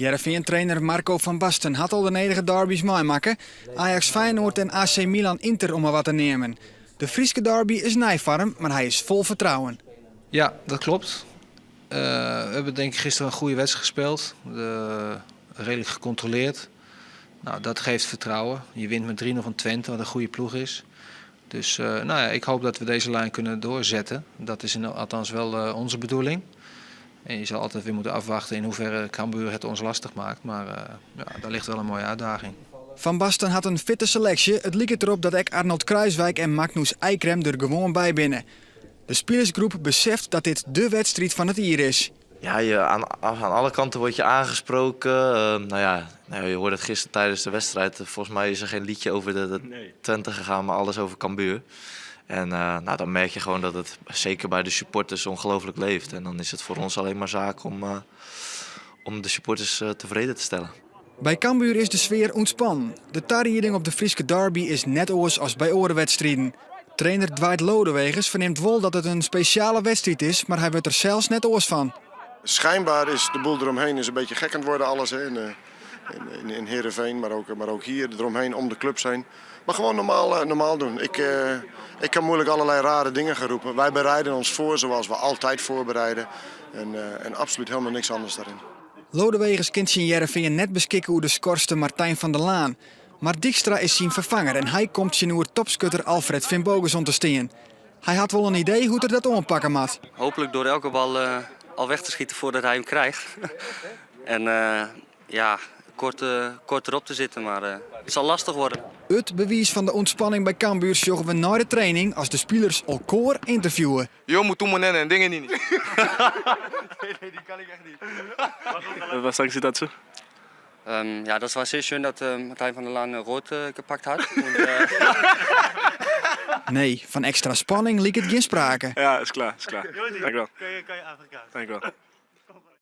Hearrenfean-trainer Marco van Basten hat al de nedige derby's meimakke, Ajax Feyenoord en AC Milan Inter om mar wat te neamen. De Fryske derby is nij foar him, mar hy is fol fertrouwen. Ja, dat klopt. We hebben denk ik gisteren een goede wedstrijd gespeeld. Redelijk gecontroleerd. Nou, dat geeft vertrouwen. Je wint met 3-0 van Twente, wat een goede ploeg is. Dus nou ja, ik hoop dat we deze lijn kunnen doorzetten. Dat is althans wel onze bedoeling. En je zal altijd weer moeten afwachten in hoeverre Cambuur het ons lastig maakt. Maar ja, daar ligt wel een mooie uitdaging. Van Basten hat in fitte seleksje. It liket derop dat ek Arnold Kruiswijk en Magnus Eikrem der gewoan by binne. De spilersgroep beseft dat dit de wedstriid fan it jier is. Ja, aan alle kanten word je aangesproken. Nou ja, nou, je hoorde het gisteren tijdens de wedstrijd. Volgens mij is er geen liedje over de Twente gegaan, maar alles over Cambuur. En nou, dan merk je gewoon dat het zeker bij de supporters ongelooflijk leeft. En dan is het voor ons alleen maar zaak om de supporters tevreden te stellen. By Cambuur is de sfear ûntspannen. De tarieding op de Fryske derby is net oars as by oare wedstriden. Trainer Dwight Lodeweges fernimt wol dat it in spesjale wedstriid is, mar hy wurdt der sels net oars fan. Schijnbaar is de boel eromheen is een beetje gek aan het worden, alles hè, in Heerenveen, maar ook hier eromheen om de clubs heen. Maar gewoon normaal doen. Ik kan moeilijk allerlei rare dingen gaan roepen. Wij bereiden ons voor zoals we altijd voorbereiden. En absoluut helemaal niks anders daarin. Lodeweges kin tsjin Hearrenfean net beskikke oer de skorste Martijn van der Laan. Mar Dijkstra is syn ferfanger en hy komt tsjinoer topskutter Alfred Finnbogason te stean. Hy hat wol in idee hoe't er dat oanpakke moat. Hopelijk door elke bal al weg te schieten voordat hij hem krijgt. En ja, kort erop te zitten, maar het zal lastig worden. It bewiis fan de ûntspanning by Cambuur sjogge we nei de training as de spilers elkoar ynterviewe. Jo moet toen en dingen niet. Nee, die kan ik echt niet. Was sagen Sie dazu? Ja, das war sehr schön, dat Martijn van der Laan rood gepakt hat. Und Nee, fan ekstra spanning liket gjin sprake. Ja, is klaar, is klaar. Dank u wel. Dank u wel.